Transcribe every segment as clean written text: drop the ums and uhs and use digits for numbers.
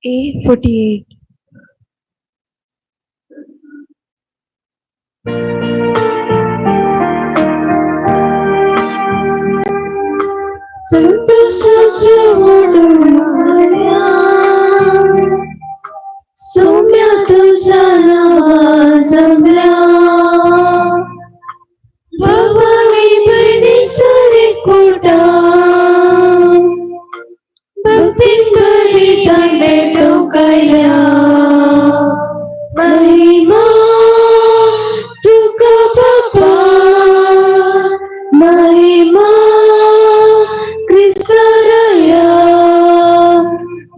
A48. Saumya तुझा नावा जमला भवानी बहिणी सारे कोटा भक्ती करिता भेटो कायला महिमा तुका बापा महिमा क्रिस्तराया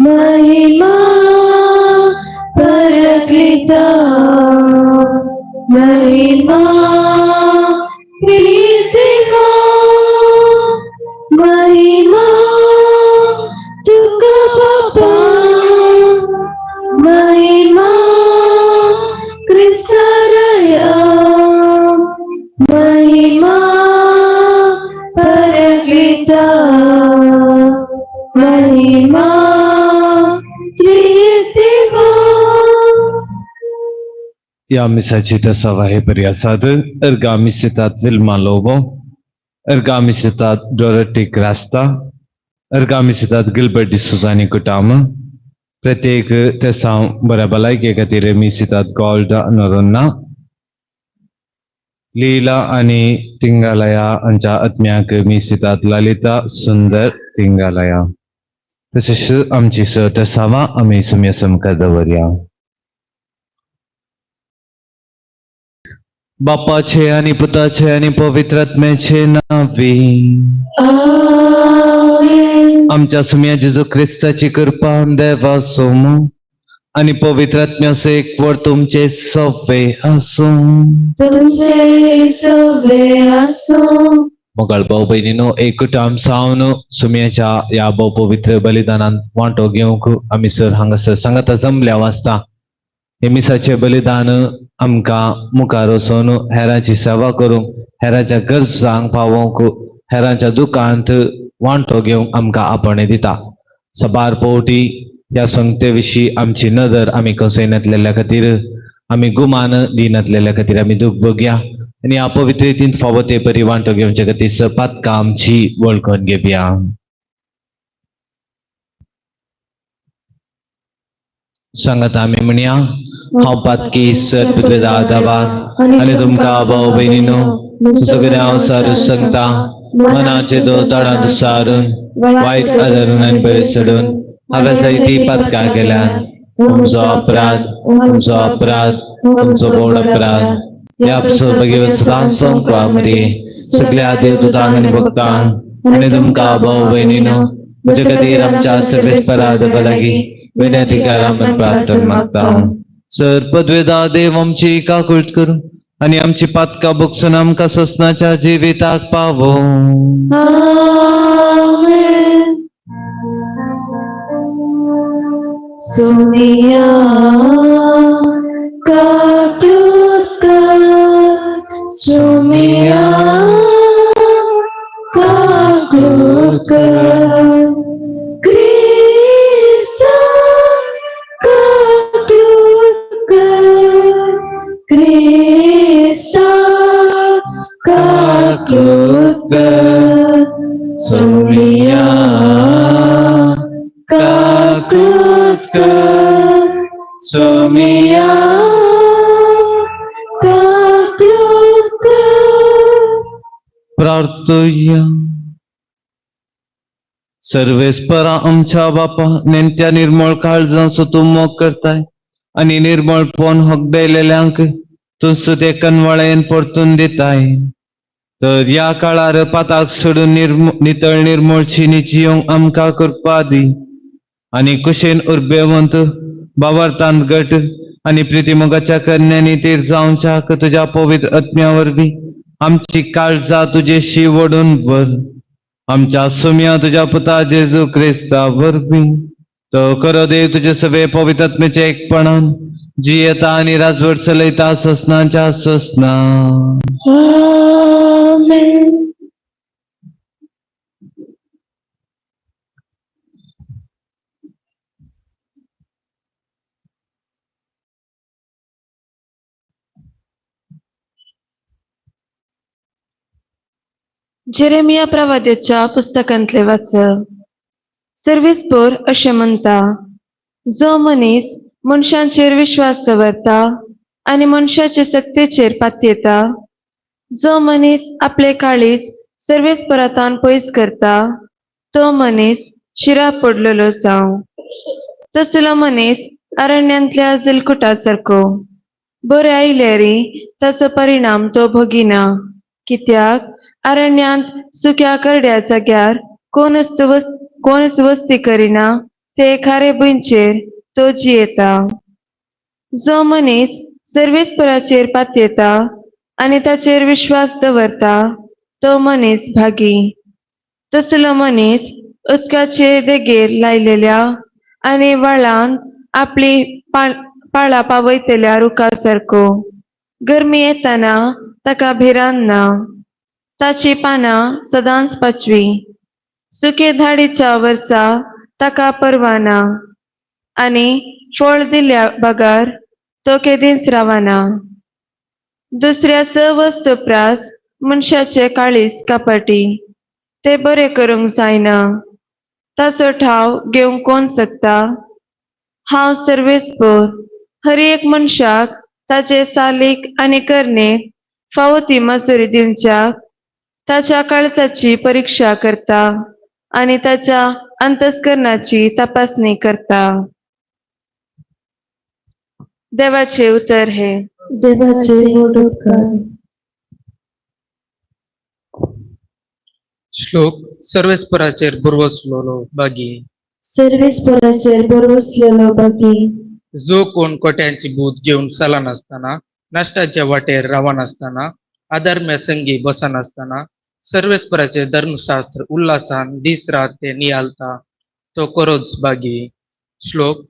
महिमा परक्लिता महिमा प्रीतिवा महिमा तुका बापा महिमा क्रिस्तराया महिमा परक्लिता महिमा त्रिदेवा। या मिसाची तसावा हे परियासाद अर्गामी सितात विल्मा लोबो, अर्गामी सितात डोरटी क्रास्ता, अर्गामी सितात गिलबर्ट डिसोजानी कुटाम, प्रत्येक तसाव बऱ्या भलायके खातीर मी सितात गोल्ड नोरोन्ना, लीला आनी तिंगालया हांच्या आत्म्याक मी सितात ललिता सुंदर तिंगालया। तशेंच आमची स तसावां आमी सुम्या समकार दवरया। बापाचे आनी पुताचे आनी पवित्र आत्म्याचे नांवी आमेन। आमच्या सुम्या जेजू क्रिस्ताची कृपा देवा सोमू आनी पवित्र आत्म्याचो एकवट तुमचे सवे आसूं। तुमचे सवे आसूं। मोगाळ भाव भयणीनो एकूट सावन सुम्याच्या ह्या भोव पवित्र बलिदानांत वांटो घेवंक आमी सर हांगासर सांगाता जमल्या वाचता। हे मिसाचें बलिदान आमकां मुखार वचून हेरांची सेवा करूंक, हेरांच्या गरजांक पावोवंक, हेरांच्या दुखांत वांटो घेवंक आमकां आपणे दिता। सबार पवटी ह्या संगते विशीं आमची नदर आमी कसयनातलेल्या खातीर, आमी गुमान दिनातलेल्या खातीर आमी दूख बघया आनी ह्या पवित्र रितीन फावो ते परी वांटो घेवचे खातीर सपातकां आमची वळखून घेवया। सांगात आमी म्हणया, हांव पातकी सर दावा आनी तुमकां भाव भयणीनो सगळें हांव सारू सांगता, मनाचे दोताडांत सारून वायट आदारून आनी बरें सोडून हांवें जायतीं पातकां केल्यान। तुमचो अपराध, तुमचो अपराध, तुमचो व्हड अपराध। ह्या सौभाग्यवत सदांच संकवा मरे सगळ्या देवदूतांक आनी भक्तांक आनी तुमकां भाव भयणीनो म्हजे खातीर आमच्या सर्वेस्परा देवा लागीं विनंती करा म्हूण प्रार्थना मागता। सर पदवेदा देव आमची काकूट करूं आनी आमची पातकां भोगसून आमकां सोसनाच्या जिविताक पावो। आमेन। सोनिया काकूट कर, सोनिया काकूट कर, क्रिस्ता काकूट कर, क्रिस्ता काकूट कर, सोनिया काकूट कर, सोनिया काकूट कर। प्रार्थया। सर्वेस्परा आमच्या बापा नेणत्या निर्मळ काळजांचो तूं मोग करताय आनी निर्मळपण हगदयलेल्यांक तूं सुद्दां कनवळेन परतून दिताय। तर ह्या काळार पाताक सोडून नितळ निर्मळची जियोंक आमकां कृपा दी आनी कुशेन उर्बेवंत बावरतांत घट आनी प्रितीमोगाच्या कन्यांनी तीर जावच्याक तुज्या पवित्र आत्म्या वरवीं आमची काळजां तुजेशी वडून व्हर। आमच्या सुम्या तुज्या पुता जेजू क्रिस्ता वरवीं तो करो देव तुजे सगळे पवित्र आत्म्याच्या एकपणान जियेता आनी राजवट चलयता ससनाच्या ससना। आमेन। जेरेमिया प्रवाद्याच्या पुस्तकांतले वाचप. सर्वेस्पोर अशें म्हणटा, जो मनीस मनशांचेर विश्वास दवरता आनी मनशाचे सक्तेचेर पातयेता, जो मनीस आपले काळीज सर्वेस्परातान पयस करता, तो मनीस शिरा पडलेलो जावं. तसलो मनीस अरण्यांतल्या जलकुटा सारको, बरें आयल्यारी ताचो परिणाम तो भोगिना, कित्याक अरण्यांत सुक्या करड्या जाग्यार कोणच वस्ती करिना, ते खारे भुंयचेर तो जियेता. जो मनीस सर्वेस्पराचेर पातयेता आनी ताचेर विश्वास दवरता, तो मनीस भागी. तसलो मनीस उदकाचे देगेर लायलेल्या आनी व्हाळांत आपली पाळां पावयतल्या रुखा सारको. गरमी येताना ताका भिरांत ना, ताची पानां सदांच पाचवी. सुके धाडीच्या वर्सा ताका परवाना आनी फळ दिल्या बगर तो केदींच रावना. दुसऱ्या स वस्तू प्रास मनशाचे काळीज कपाटी, ते बरें करूंक जायना, ताचो ठाव घेवंक कोण शकता? हांव सर्वेस्पोर हर एक मनशाक ताचे सालीक आनी करणेक फावो ती मजुरी दिवच्याक ताच्या काळजाची परिक्षा करता आनी ताच्या अंतस्करणाची तपासणी करता. देवाचे उतर हे. देवाचे व्हड उपकार. श्लोक सर्वेस्पराचेर भरवसलेलो बागी. सर्वेस्पराचेर भरवसलेलो बागी. जो कोण कोट्यांची भूत घेवन चलनासतना, नश्टाच्या वाटेर रावनासतना, अधर्म्या संगी बसनासतना, सर्वेस्पराचे धर्मशास्त्र उल्हासान दीस रात ते नियाळता, तो करोच बागी. श्लोक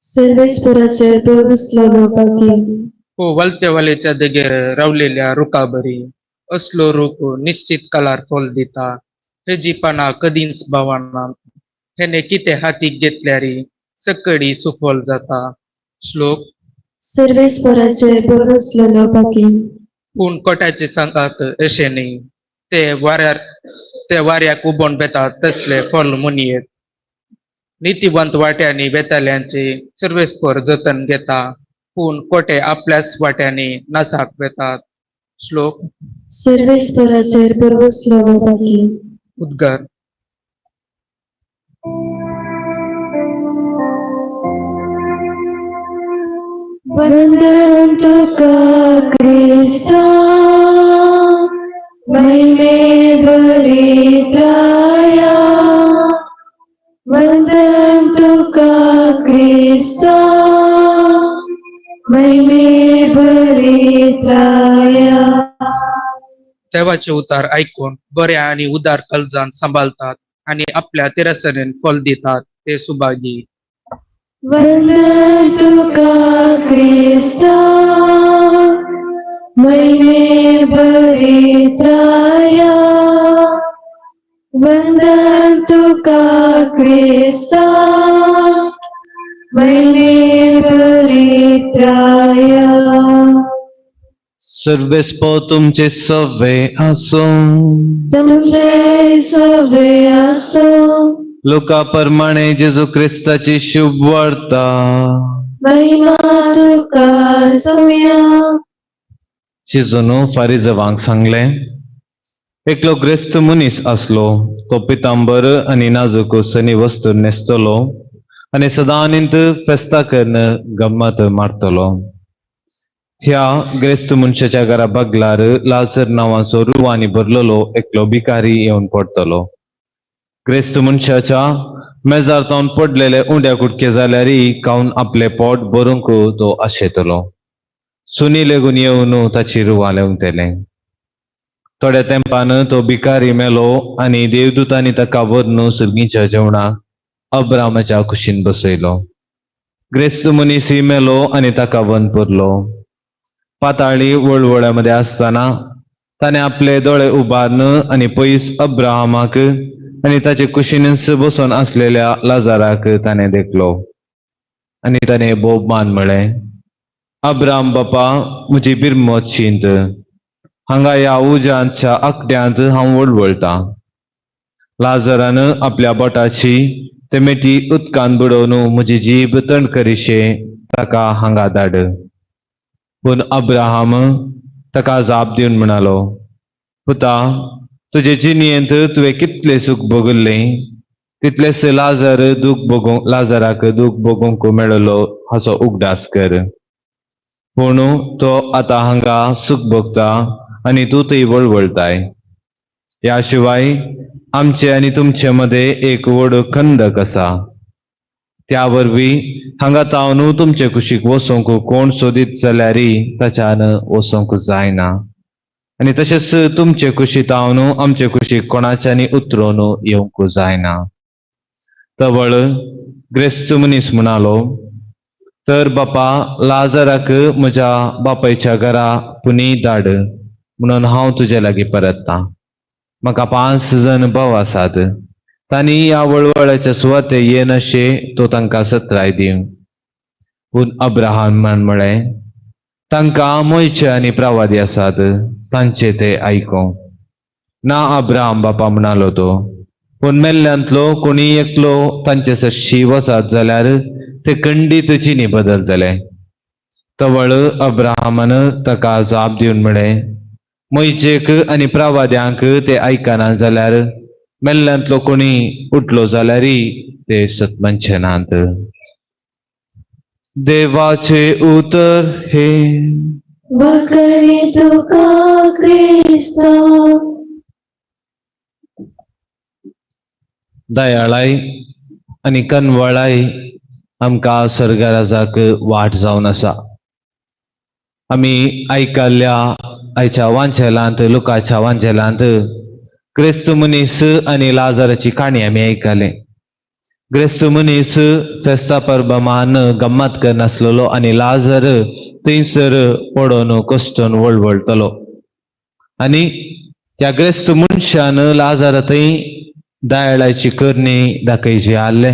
सर्वेस्पराचेर भरवसलेलो बागी. हो वलत्या वालेच्या देगेर रावलेल्या रुखाबरी, असलो रूख निश्चित काळार फल दिता, हेजी पानां कदींच बावना, हेणे कितें हातीक घेतल्यारी सकडी सुफल जाता. श्लोक सर्वेस्पराचेर भरवसलेलो बागी. पूण कोट्याचे सांगात अशें न्ही, ते वाऱ्याक उबोन बेतात तसले फल मुनयेत. नितीवंत वाट्यांनी वेताल्यांचे सर्वेस्पर जतन घेता, पूण कोटे आपल्याच वाट्यांनी नासाक वेतात. श्लोक सर्वेस्पराचेर भरवसलेलो बागी. उद्गार. वंदन तुका क्रिस्ता, महिमे भरित्राया. वंदन तुका क्रिस्ता, महिमे भरित्राया. देवाचे उतार ऐकून बऱ्या आणि उदार कलजान सांबाळतात आणि आपल्या तिरसरेन फल दितात ते सुभागी. वंदन तुका क्रिस्ता, महिमे भरित्राया. वंदन तुका क्रिस्ता, महिमे भरित्राया. सर्वेस्पो तुमचे सवे आसूं. तुमचे सवे आसो. लोका प्रमाणे जेजू क्रिस्ताची शुभ वार्ता. महिमा तुका सोम्या. जेजून फारिजवांक सांगलें, एकलो ग्रेस्त मनीस आसलो, तो पितांबर आनी नाजूक सनी वस्तू न्हेसतलो आनी सदांनीत फेस्तां करून गम्मत मारतलो. ह्या ग्रेस्त मनशाच्या घरा बगलार लाजर नांवाचो रुवांनी भरलेलो एकलो भिकारी येवन पडतलो. ग्रेस्त मनशाच्या मेजार तावन पडलेले उंड्या कुटके जाल्यारय खावन आपलें पोट भरूंक तो आशेतलो. सुनी लेगून येवन ताची रुवां लेवतले. थोड्या तेंपान तो भिकारी मेलो आनी देवदूतांनी ताका व्हरून सुर्गीच्या जेवणाक अब्रामाच्या कुशीन बसयलो. ग्रेस्त मनीसय मेलो आनी ताका वन पुरलो. पाताळी वळवळ्या मदें आसतना ताणें आपले दोळे उबारून आनी पयस अब्राहमाक आनी ताचे कुशीनच बसून आसलेल्या लाजाराक ताणें देखलो आनी ताणें भोवमान म्हळें, अब्राहम बापा, म्हजी बिरमत चिंत, हांगा ह्या उज्यांच्या आकड्यांत हांव वळवळटां. लाजरान आपल्या बोटाची ते मेटी उदकान बुडोवन म्हजी जीब तण करिशे ताका हांगा धाड. पूण अब्राहम ताका जाप दिवन म्हणालो, पुता, तुजे जिणेंत तुवें कितलें सूख भोगल्लें तितलेंच लाजर दूख भोगूंक लाजराक दूख भोगूंक मेळलो हाचो उगडास कर. पूण तो आतां हांगा सूख भोगता आनी तूं थंय वळवळताय. ह्या शिवाय आमचे आनी तुमचे मदें एक व्हड खंदक आसा. त्या वरवीं हांगा तावन तुमचे कुशीक वचोंक कोण सोदीत जाल्यारय ताच्यान वचोंक जायना आनी तशेंच तुमचे कुशीत तावन आमचे कुशीक कोणाच्यानी उतरून येवंक जायना. तवळ ग्रेस्त मनीस म्हणालो, तर बापा, लाजराक म्हज्या बापायच्या घरा पुनी धाड म्हणून हांव तुजे लागीं परततां. म्हाका 5 जण भाव आसात, तांणी ह्या वळवळाच्या सुवाते येनाशे तो तांकां सत्राय दिवं. पूण अब्राहमान म्हळें, तांकां मोयचे आनी प्रवादी आसात, तांचे ते आयकों. ना अब्राहम बापा, म्हणालो तो, पूण मेल्ल्यांतलो कोणी एकलो तांचे सरशी वचत जाल्यार ते खंडीत चिनी बदलतले. तवळ अब्राहमान ताका जाप दिवन म्हळें, मोयजेक आनी प्रवाद्यांक ते आयकना जाल्यार मेल्ल्यांतलो कोणी उठलो जाल्यारय ते सतमनचे नात. देवाचे उतर हे. बकरी तुका क्रिस्ता. दयाळाय आनी कनवळाय आमकां सर्गराजाक वाट जावन आसा. आमी आयकल्ल्या आयच्या वांजेलांत, लुकाच्या वांजेलांत क्रिस्त मनीस आनी लाजराची काणी आमी आयकले. ग्रेस्त मनीस फेस्ता परबमान गम्मत करनासलेलो आनी लाजर थंयसर पडोन कश्टन वळवळटलो आनी त्या ग्रेस्त मनशान लाजरा थंय दयाळाची करणी दाखयची आहले,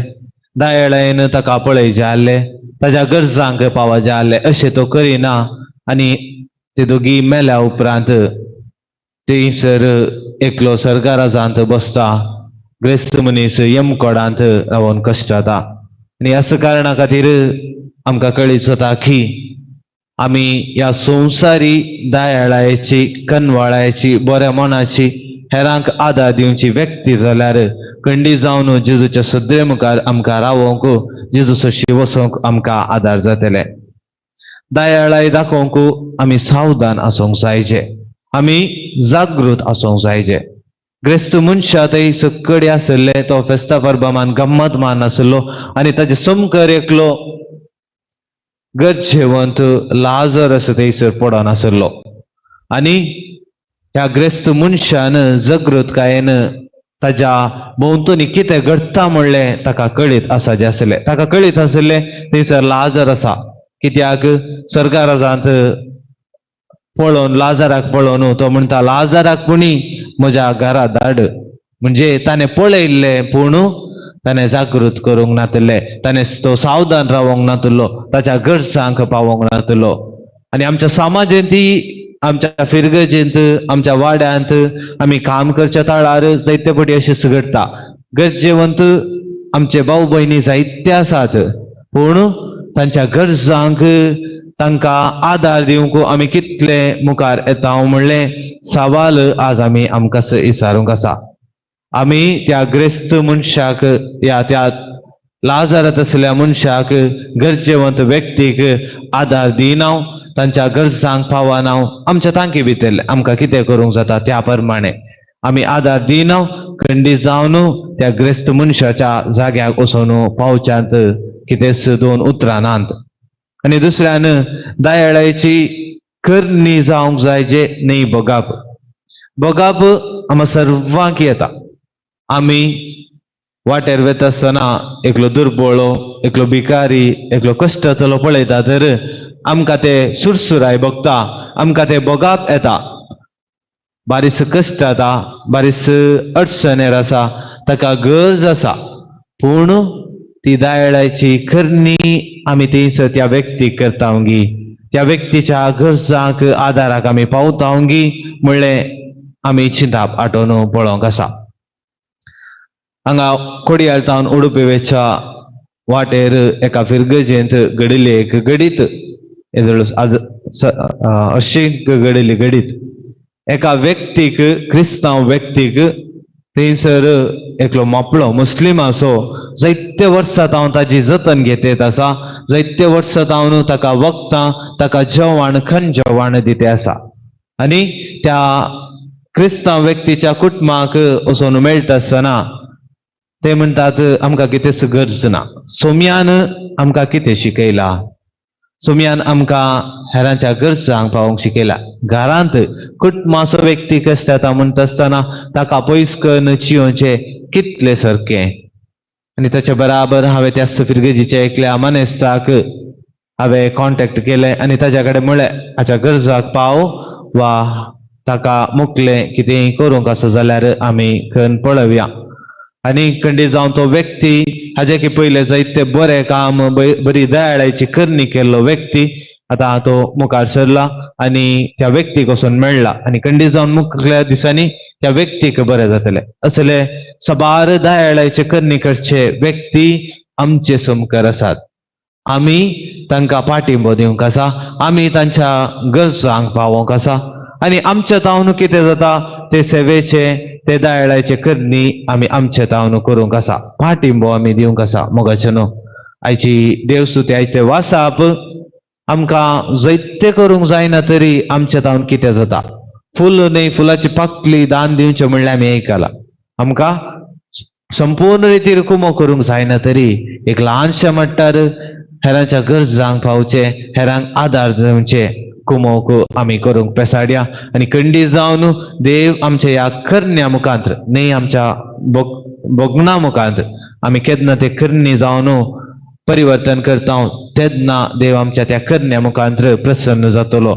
दयाळायन ताका पळयचें आहले, ताज्या गरजांक पावचें आहले, अशें तो करिना आनी ते दोगी मेल्या उपरांत थंयसर एकलो सरकाराजांत बसता, ग्रेस्त मनीस यमकोडांत रावन कश्टता. आनी ह्याच कारणा खातीर आमकां कळीत जाता की आमी ह्या संवसारी दयाळायची, कनवाळायची, बऱ्या मनाची, हेरांक आदार दिवची व्यक्ती जाल्यार खंडी जावन जेजूच्या सदरे मुखार आमकां रावोंक, जेजू सरशी वचोंक आमकां आदार जातले. दयाळाय दाखोवंक आमी सावधान आसूंक जायचे, आमी जागृत आसूंक जायचे. ग्रेस्त मनशा थंय सकडी आसले, तो फेस्ता परबामान गम्मत मान आसलो आनी ताजे समकर एकलो गरजेवंत लाजर असो थंयसर पडोन आसलो आनी ह्या ग्रेस्त मनशान जागृतकायेन ताज्या भोंवतणी कितें घडटा म्हणलें ताका कळीत आसा जें आसलें, ताका कळीत आसलें थंयसर लाजर आसा. कित्याक सरकाराजांत पळोवन लाजराक पळोवन तो म्हणटा, लाजराक पुणी म्हज्या घरा धाड. म्हणजे ताणें पळयल्लें पूण ताणें जागृत करूंक नातले, ताणें तो सावधान रावोंक नातलो, ताच्या गरजांक पावोंक नातलो. आनी आमच्या समाजेंत, आमच्या फिरगजेंत, आमच्या वाड्यांत आमी काम करच्या तळार जायते फावटी अशेंच घडटा. गरजेवंत आमचे भाव भयणी जायते आसात पूण तांच्या गरजांक तांकां आदार दिवंक आमी कितले मुखार येता म्हणलें सवाल आज आमी आमकां विचारूंक आसा. आमी त्या ग्रेस्त मनशाक या त्या लाजारात आसल्या मनशाक, गरजेवंत व्यक्तीक आदार दिना, तांच्या गरजांक पावना, आमच्या तांकी भितर आमकां कितें करूंक जाता त्या प्रमाणे आमी आदार दिना. खंडीत जावन त्या ग्रेस्त मनशाच्या जाग्याक वचून पावच्यांत कितेंच दोन उतरां नात. आनी दुसऱ्यान दयाळाची करणी जावंक जाय जे न्ही बगाप. बगाप आमकां सर्वांक येता. आमी वाटेर वता आसतना एकलो दुर्बळो, एकलो भिकारी, एकलो कश्टतलो पळयता तर आमकां ते सुरसुराय बगता, आमकां ते बगाप येता. बारीस कश्ट जाता, बारीस अडचणेर आसा, ताका गरज आसा, पूण ती दयाळाची करणी आमी थंयसर त्या व्यक्तीक करता गी, त्या व्यक्तीच्या गरजांक आदाराक आमी पावता गी म्हणलें आमी चिंताप आठोवन पळोवंक आसा. हांगा कोडियाळ तावन उडुपी वेच्या वाटेर एका फिरगजेंत घडिल्ली एक घडीत, येदोळ आज अशी घडिल्ली घडीत, एका व्यक्तीक, क्रिस्तांव व्यक्तीक थंयसर एकलो मापळो मुस्लिमाचो जायते वर्सां तावन ताजी जतन घेत आसा, जायते वर्सां तावन ताका वखदां, ताका जेवण, खण जेवण दिते आसा. आनी त्या क्रिस्तांव व्यक्तीच्या कुटुंबाक वचून मेळटा आसतना ते म्हणटात, आमकां कितेंच गरज ना, सोम्यान आमकां कितें शिकयला, सोम्यान आमकां हेरांच्या गरजांक पावोवंक शिकयला. घरांत कुटुंबाचो व्यक्ती कसो जाता म्हणटा आसतना ताका पयस करून चियोचें कितलें सारकें. आनी ताच्या बराबर हांवें त्या फिरगेजीच्या एकल्या मानेस्ताक हांवें कॉन्टेक्ट केलें आनी ताच्या कडेन म्हणलें, हाच्या गरजाक पाव वा ताका मुकलें कितेंय करूंक आसा जाल्यार आमी खंय पळोवया. आनी खंडी जावन तो व्यक्ती हाजे की पयलें जायते बरें काम, बरी दयाळाची करणी केल्लो व्यक्ती आतां तो मुखार सरला आनी त्या व्यक्तीक वचून मेळ्ळा आनी खंडी जावन मुखल्या दिसांनी त्या व्यक्तीक बरें जातलें. असले सबार दयाळाचे करणी करचे व्यक्ती आमचे समकार आसात. आमी तांकां पाठिंबो दिवंक आसा, आमी तांच्या गरजांक पावोवंक आसा आनी आमच्या तावन कितें जाता ते सेवेचे, ते दयाळाचे करणी आमी आमचे तावन करूंक आसा, पाठिंबो आमी दिवंक आसा. मोगाचे न्हू, आयची देवस्तुती, आयचे वासाप आमकां जैते करूंक जायना तरी आमच्या तावन कितें जाता, फूल न्हय फुलाची पाकली दान दिवचें म्हणल्यार आमी आयकलां. आमकां संपूर्ण रितीर कुमो करूंक जायना तरी एक ल्हानशें म्हणटार हेरांच्या गरजांक पावचें, हेरांक आदार दिवचें कुमोक आमी करूंक पेसाडया. आनी कंडी जावन देव आमच्या ह्या करण्या मुखांत न्हय आमच्या भोगणा मुखांत आमी केन्ना ते करणी जावन परिवर्तन करता तेन्ना देव आमच्या त्या करण्या मुखांत प्रसन्न जातलो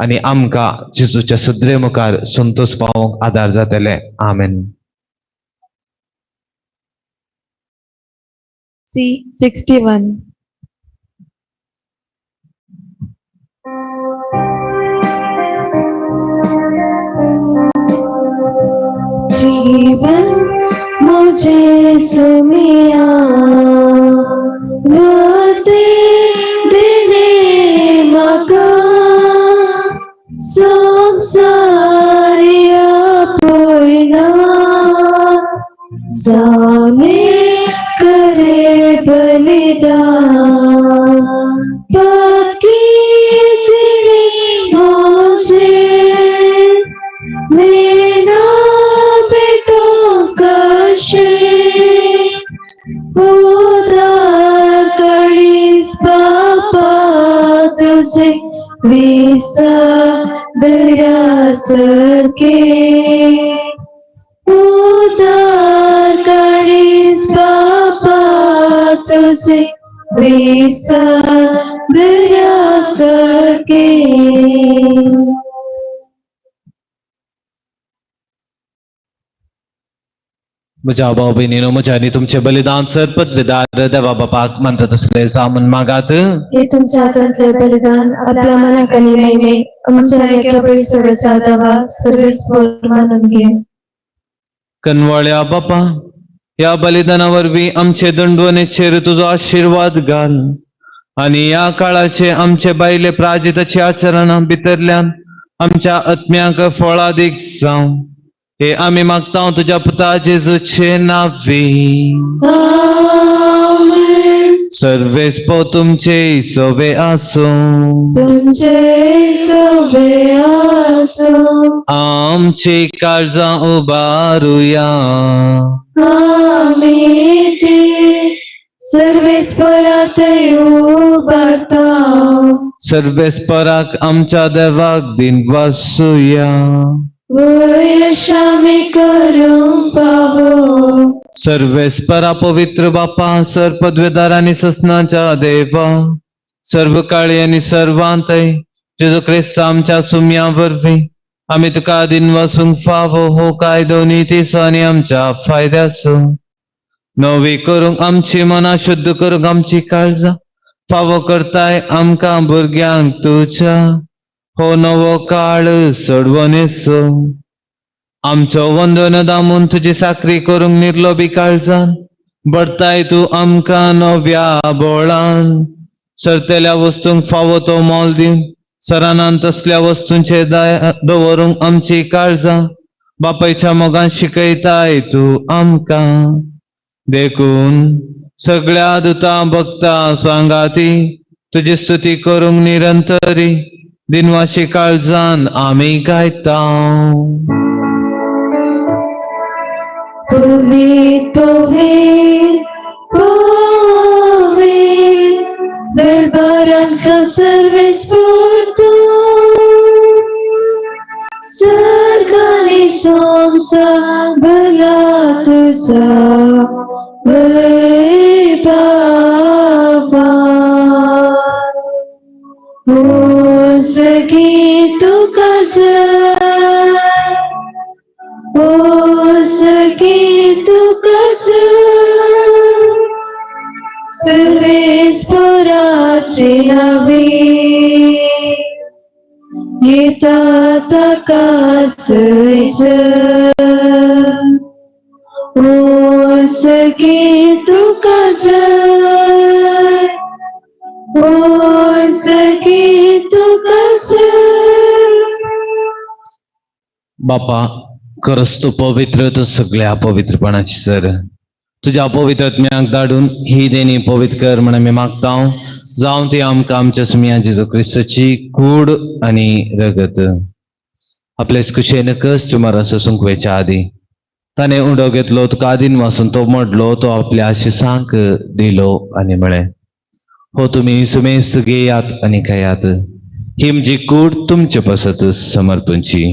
आनी आमकां जेजूच्या सदरे मुखार संतोष पावोवंक आदार जातले. आमेन. C 61. जीवन मुझे सुमिया वाते दिने मका संसारिया पोयना साने करे बलिदान पक्की जिनी मोसे मेना बेटो कशे उदार कळीस बापा तुझे विसा दर्या सरके उदार कळीस बापा तुझे विसा दर्या सरके. म्हज्या भाव भयणीनो, म्हज्या आनी तुमचें बलिदान सर पदवेदार देवा बापाक मानता तसलें जावन मागात. हे तुमच्या हातांतले बलिदान आपल्या मनाक आनी महिमे आमच्या एका परिसराचा दावा सर्वेस्पर मानून घे. कनवाळ्या बापा, ह्या बलिदाना वरवीं आमचे दंडवणेचेर तुजो आशिर्वाद घाल आनी ह्या काळाचे आमचे बायले प्राजिताची आचरणां भितरल्यान आमच्या आत्म्याक फळादीक जावं, हे आमी मागता तुज्या पुता जेजूचे नांवी. आमेन. सर्वेस्पो तुमचे सोबे आसूं. तुमचे सोबे आसूं. आमची काळजां उबारुया. आमी ती सर्वेस्परात उबारता. सर्वेस्पराक आमच्या देवाक दिन वासुया. वयश आमी करूंक पावो. सर्वेस्परा पवित्र बापा, सर पदवेदार आनी ससनाच्या देवा, सर्व काळी आनी सर्वांतय जेजू क्रिस्त आमच्या सुम्या वरवीं आमी तुका दिन वासूंक फावो हो कायदो नितीचो आनी आमच्या फायद्याचो. नवी करूंक आमची मनां, शुद्ध करूंक आमची काळजां, फावो करताय आमकां भुरग्यांक तुज्या. हो नवो काळ सोडवणेचो. आमचो वंदन दामून तुजी साकरी करूंक निर्लोबी काळजान बरताय तूं आमकां नव्या बोळान. सरतेल्या वस्तूंक फावो तो मोल दिवन सरानान तसल्या वस्तूंचे दया दवरूंक आमची काळजां बापायच्या मोगान शिकयताय तूं आमकां. देखून सगळ्या दुतां भक्तां सांगाती तुजी स्तुती करूंक निरंतरी दिनवाशी काळजान आमी गायता. पवित्र पवित्र पवित्र दरबारांचो सर्वेस्पर तूं, सर्ग आनी संवसार भरला तुजो वैभवान. ओ सखी तुका जय, ओ सखी तुका जय, सर्वेस्पराचे नावे येता ताका जय जय. ओ सखी तुका जय, ओ सखी तुका जय. बापा, खरंच तूं पवित्र, तूं सगळ्या पवित्रपणाची सर. तुज्या पवित्र आत्म्याक धाडून ही देणी पवित्र कर म्हण आमी मागता, जावं ती आमकां आमच्या सुमया जेजू क्रिस्ताची कूड आनी रगत. आपलेच कुशेन कस सुमारासो सुंकवेच्या आदी ताणें उंडो घेतलो, तुका आदीन वासून तो मोडलो, तो आपल्या आशिसांक दिलो आनी म्हळें, हो तुमी सुमेस्त घेयात आनी खायात, ही म्हजी कूड तुमचे पासत समर्पणची.